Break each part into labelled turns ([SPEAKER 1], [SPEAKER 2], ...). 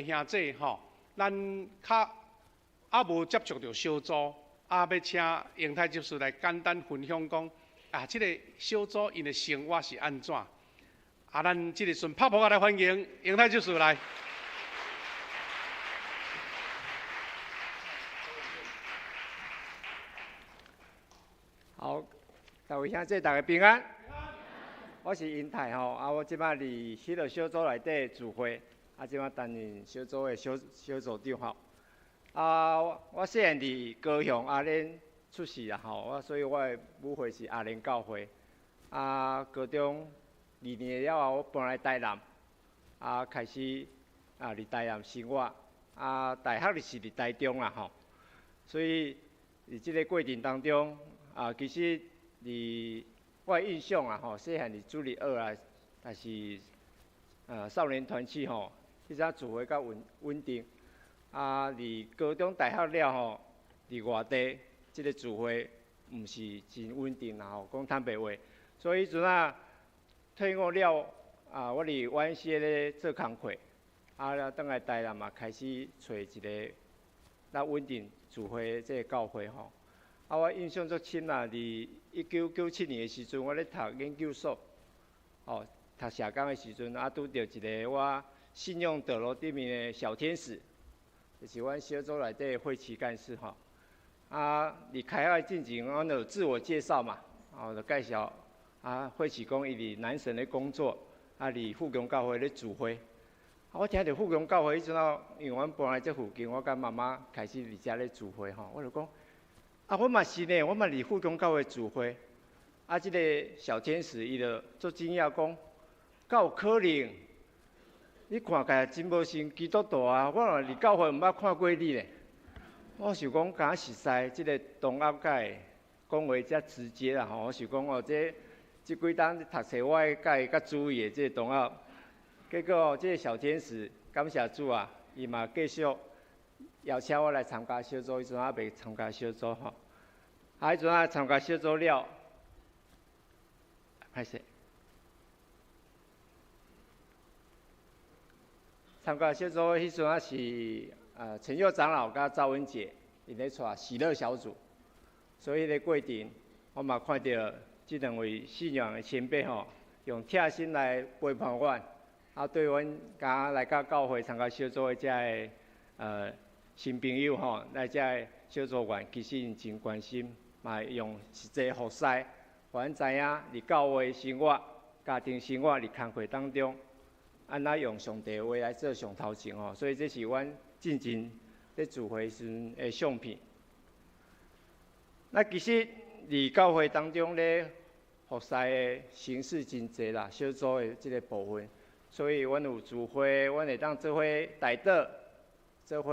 [SPEAKER 1] 兄姊吼，咱較猶無接觸著小組，啊，欲請英泰執事來簡單分享講，啊，這個小組𪜶的生活是按怎？啊，咱這個時陣拍噗仔來歡迎英泰執事來。
[SPEAKER 2] 好，各位兄姊，大家平安。我是英泰吼，啊，我這擺佇彼個小組內底聚會，啊，這擺擔任小組的小小組長吼。啊，我細漢佇高雄阿蓮出世啦吼，我所以我的母會是阿蓮教會。啊，高中二年了後，我搬來台南，啊，開始啊佇台南生活，啊，大學就是佇台中啦吼。所以佇這個過程當中，啊，其實佇我的印象啊吼，細漢佇主日學啊，抑是少年團契吼，彼陣聚會較穩穩定。啊，佇高中、大學了吼，佇外地這個聚會毋是真穩定啦吼，講坦白話。所以彼陣啊，退伍了啊，我佇 YMCA 咧做工課，啊，了轉來台南嘛，開始揣一个較穩定聚會的這个教會吼。啊，我印象足深啦，佇1997年的時陣，我咧讀研究所，吼，讀社工的時陣，啊，拄著一个我信用道路頂面的小天使，就是阮小組內底的會期幹事吼。啊，佇開會進前，阮就自我介紹嘛，哦，就介紹啊，會期講伊佇南神咧工作，啊，佇富強教會咧聚會。啊，我聽著富強教會彼陣啊，因為阮搬來這附近，我佮媽媽開始佇遮咧聚會吼，我就講。啊，我嘛是呢，我嘛佇富強教會聚會。啊，這個小天使伊就足驚訝講，敢有可能？你看起來真無像基督徒啊！我若佇教會毋捌看過你咧。我想講，敢實在，這個同學佮會講話遮直接啦吼。我想講哦，這這幾冬讀冊，我愛佮伊較注意的這個同學。結果哦，這個小天使感謝主啊，伊嘛繼續邀請我來參加小組，彼陣猶未參加小組吼。啊，彼陣啊參加小組了，歹勢。參加小組彼陣啊是陳佑長老佮趙文杰𪜶咧帶喜樂小組，所以彼個過程我嘛看著這兩位信仰的前輩吼，用疼心來陪伴阮，啊，對阮剛來到教會參加小組的這个新朋友吼，來這个小組員，其實𪜶真關心，嘛用實際服侍，予阮知影佇教會生活、家庭生活佇工課當中，按怎用上帝話來做上頭前吼，所以這是阮進前咧聚會時陣的相片。那其實佇教會當中咧服侍的形式真濟啦，小組的這個部分，所以阮有聚會，阮會當做伙代禱，做伙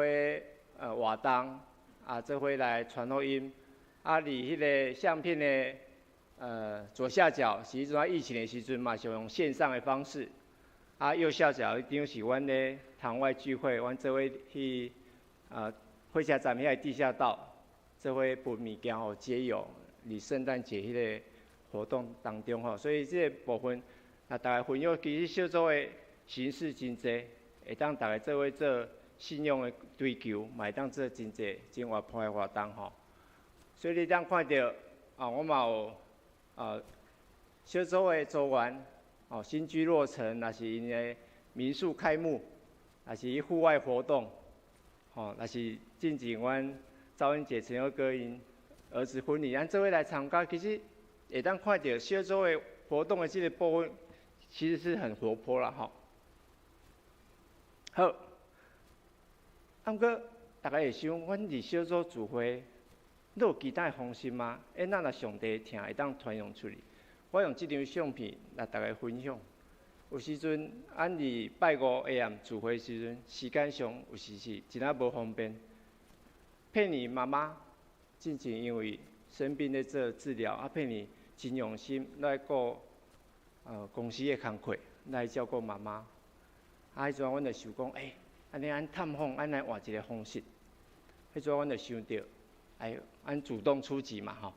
[SPEAKER 2] 活動，啊，做伙來傳福音。啊，佇彼個相片的左下角，是彼陣疫情的時陣嘛，是用線上的方式。啊，右下角彼張是阮咧堂外聚會，阮做伙去火車站遐個地下道，做伙分物件予街友，佇聖誕節彼個活動當中吼，所以這個部分啊，大家分享其實小組的形式真濟，會當大家做伙做信仰的追求，嘛會當做真濟真活潑的活動吼。所以你當看著啊，我嘛有啊小組的組員。哦，新居落成，若是𪜶的民宿開幕，若是戶外活動，吼，若是進前阮趙恩姐、陳友哥𪜶兒子婚禮，咱做伙來參加，其實會當看著小組的活動的這個部分，其實是很活潑啦，吼。好，啊，毋過大家會想，阮佇小組聚會，你有其他的方式嗎？欸，咱若上帝疼，會當傳揚出去。我用這張相片來大家分享。有時陣，咱佇拜五下暗聚會時陣，時間上有時是真仔無方便。佩妮媽媽進前因為生病咧做治療，啊，佩妮真用心來顧公司的工課，來照顧媽媽。啊，彼陣阮就想講，欸，按呢按探訪，按來換一個方式。彼陣阮就想著，哎，按主動出擊嘛，吼。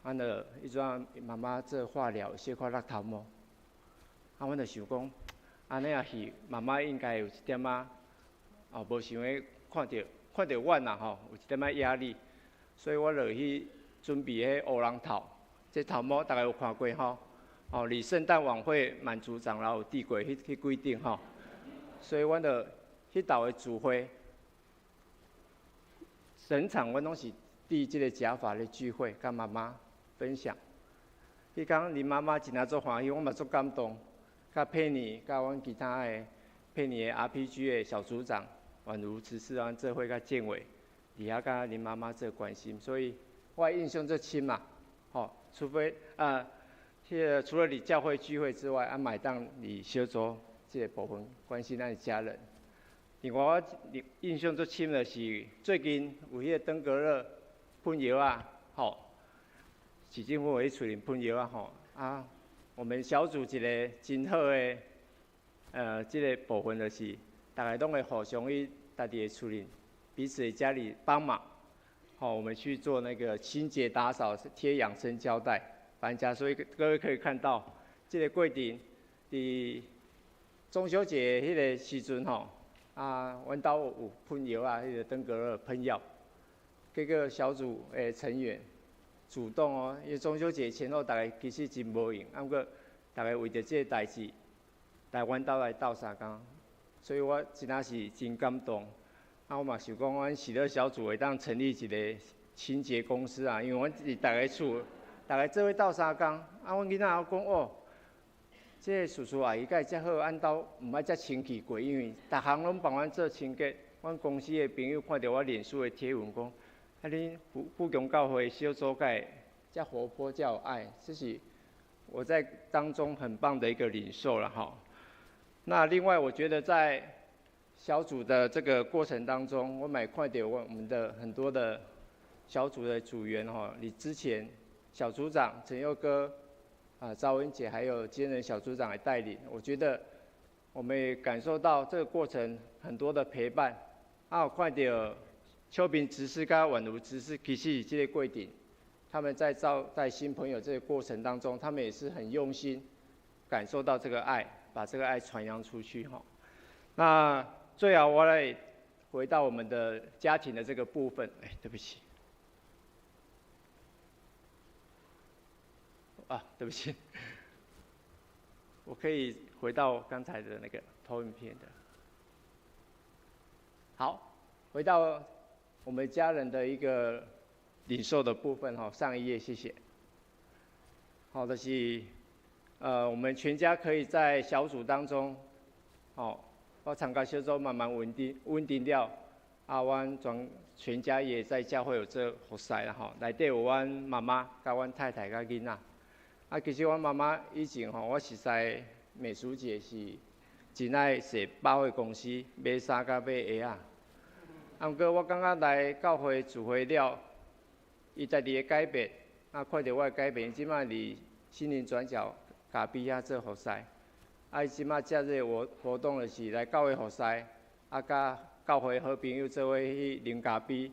[SPEAKER 2] 阮就彼陣媽媽做化療，小可落頭毛。啊，阮就想講，按呢也是媽媽應該有一點仔哦，無想欲看著看著阮啦吼，有一點仔壓力，所以我就去準備彼烏龍頭，這頭毛大家有看過吼？哦，佇聖誕晚會滿足長老有遞過彼幾頂吼，所以阮就彼晝的聚會，整場阮攏是佇這个假髮的聚會，佮媽媽分享。彼工林媽媽真正足歡喜，我嘛足感動。佮佩妮，佮阮其他的佩妮的 RPG 的小組長，宛如執事啊，做伙佮建偉，佇遐佮林媽媽做關心，所以我印象足深嘛。吼，除非啊，彼个除了佇教會聚會之外，啊，嘛會當佇小組這个部分關心咱的家人。另外，我印象足深的是最近有彼个登革熱噴藥啊，吼，市政府去厝裡噴藥啊，吼啊，我們小組一个真好的，這个部分就是，逐家攏會互相去家己的厝裡，彼此的家裡幫忙，吼，我們去做那個清潔打掃、貼養生膠帶、搬家，所以各位可以看到，這个過程，佇中秋節彼个時陣吼，啊，阮兜有噴藥啊，彼个登革熱噴藥，結果小組的成員主動哦，因為中秋節前後，逐家其實真無閒，啊，毋過逐家為著這个代誌來阮兜來鬥相共，所以我真正是真感動。啊，我嘛想講，阮喜樂小組會當成立一個清潔公司啊，因為阮佇逐家厝，逐家做伙鬥相共。啊，阮囡仔也講哦，這个叔叔阿姨敢會遮好，阮兜毋愛遮清氣過，因為逐項攏幫阮做清潔。阮公司的朋友看著我臉書的貼文講，啊，恁富強教會小組敢會遮活潑、遮有愛，這是我在當中很棒的一個領受了哈。那另外，我覺得在小組的這個過程當中，我嘛看著我們的很多的小組的組員哈，你之前小組長陳佑哥啊、趙文姐，還有兼任小組長來帶領，我覺得我們也感受到這個過程很多的陪伴。啊，有看著秋萍執事佮宛如執事，其實這個過程，他們在招待新朋友這個過程當中，他們也是很用心，感受到這個愛，把這個愛傳揚出去哈。那最後我來回到我們的家庭的這個部分，哎，對不起，啊，對不起，我可以回到剛才的那個投影片的。好，回到我們家人的一個領受的部分哈，上一頁謝謝。好的是，我們全家可以在小組當中，好，我參加小組慢慢穩定穩定了，啊，阮全家也在教會有做服侍啦吼，內底有阮媽媽、佮阮太太、佮囡仔。啊，其實阮媽媽以前吼，我熟似美淑姐是真愛踅百貨公司買衫佮買鞋仔。啊，毋過我感覺來教會聚會了，伊家己的改變，啊，看著我的改變，伊這擺佇心靈轉角咖啡遐做服侍。啊，伊這擺假日活動就是來教會服侍，啊，佮教會好朋友做伙去啉咖啡，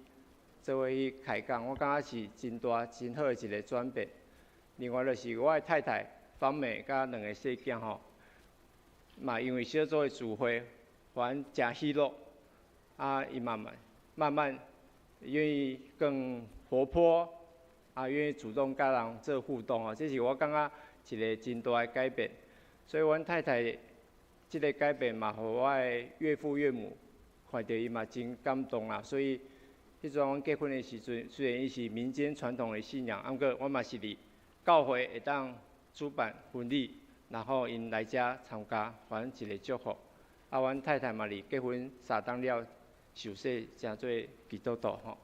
[SPEAKER 2] 做伙去開講，我感覺是真大、真好的一個轉變。另外就是我的太太方美佮兩個細囝吼，嘛因為小組的聚會，反正誠喜樂，啊，伊慢慢慢慢願意更活潑，啊，願意主動佮人做互動哦，這是我感覺一個真大的改變。所以，阮太太這個改變嘛，予我的岳父岳母看著伊嘛真感動啦。所以，彼陣阮結婚的時陣，雖然伊是民間傳統的信仰，啊，毋過我嘛是佇教會會當主辦婚禮，然後𪜶來遮參加，反正一個祝福。啊，阮太太嘛佇結婚3冬了受洗，成做基督徒吼。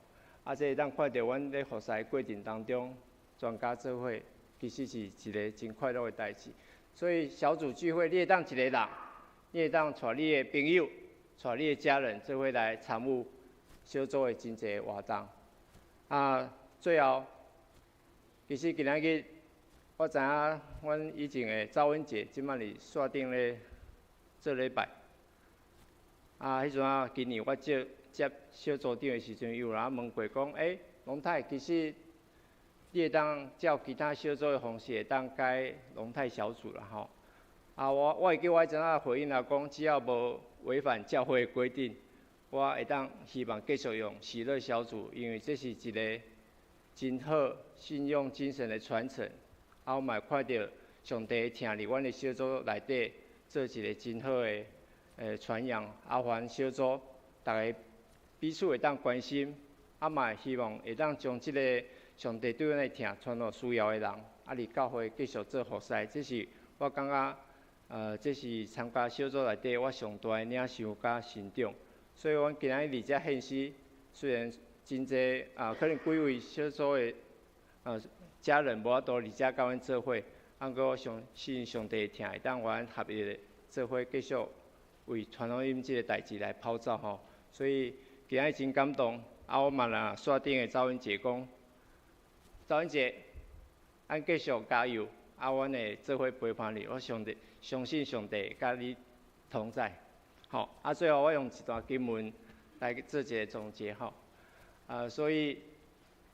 [SPEAKER 2] 啊，這會當看著阮咧服侍的過程當中，全家做伙，其實是一個真快樂的代誌。所以小組聚會，你會當一個人，你會當帶你的朋友、帶你的家人做伙來參與小組的真濟活動。啊，最後，其實今仔日我知影，阮以前的趙文姐這擺佇山頂咧做禮拜。啊，彼陣啊，今年我接小組長的時陣，有人問過講，欸，龍太，其實你會當照其他小組的方式，會當改龍太小組啦吼。啊，我會記我彼陣仔回應來講，只要無違反教會的規定，我會當希望繼續用喜樂小組，因為這是一个真好信仰精神的傳承。啊，我嘛會看著上帝疼佇阮的小組內底做一个真好的傳揚。啊，予阮小組逐个彼此會當關心，啊嘛希望會當將這个上帝對阮的疼傳予需要的人。啊，佇教會繼續做服侍，這是我感覺，這是參加小組內底我上大的領受佮成長。所以，阮今仔日佇遮獻詩，雖然真濟啊，可能幾位小組的家人無法度佇遮佮阮做伙，毋過我相信上帝疼會當予阮合一的做伙繼續為傳福音這个代誌來跑走吼。所以今仔日真感動，啊，我嘛若線頂的趙文姐講，趙文姐，咱繼續加油，啊，阮會做伙陪伴你，我上帝相信上帝佮你同在。吼，啊，最後我用一段經文來做一个總結吼。啊，所以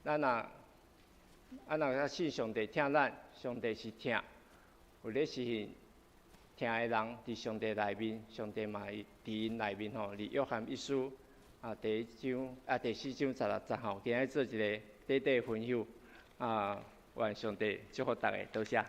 [SPEAKER 2] 咱若啊若信上帝疼咱，上帝是疼，有咧實行疼的人佇上帝內面，上帝嘛會佇𪜶內面吼。佇約翰一書啊第一章啊第四章16節吼，今日做一个短短分享啊，願上帝祝福逐家，多謝。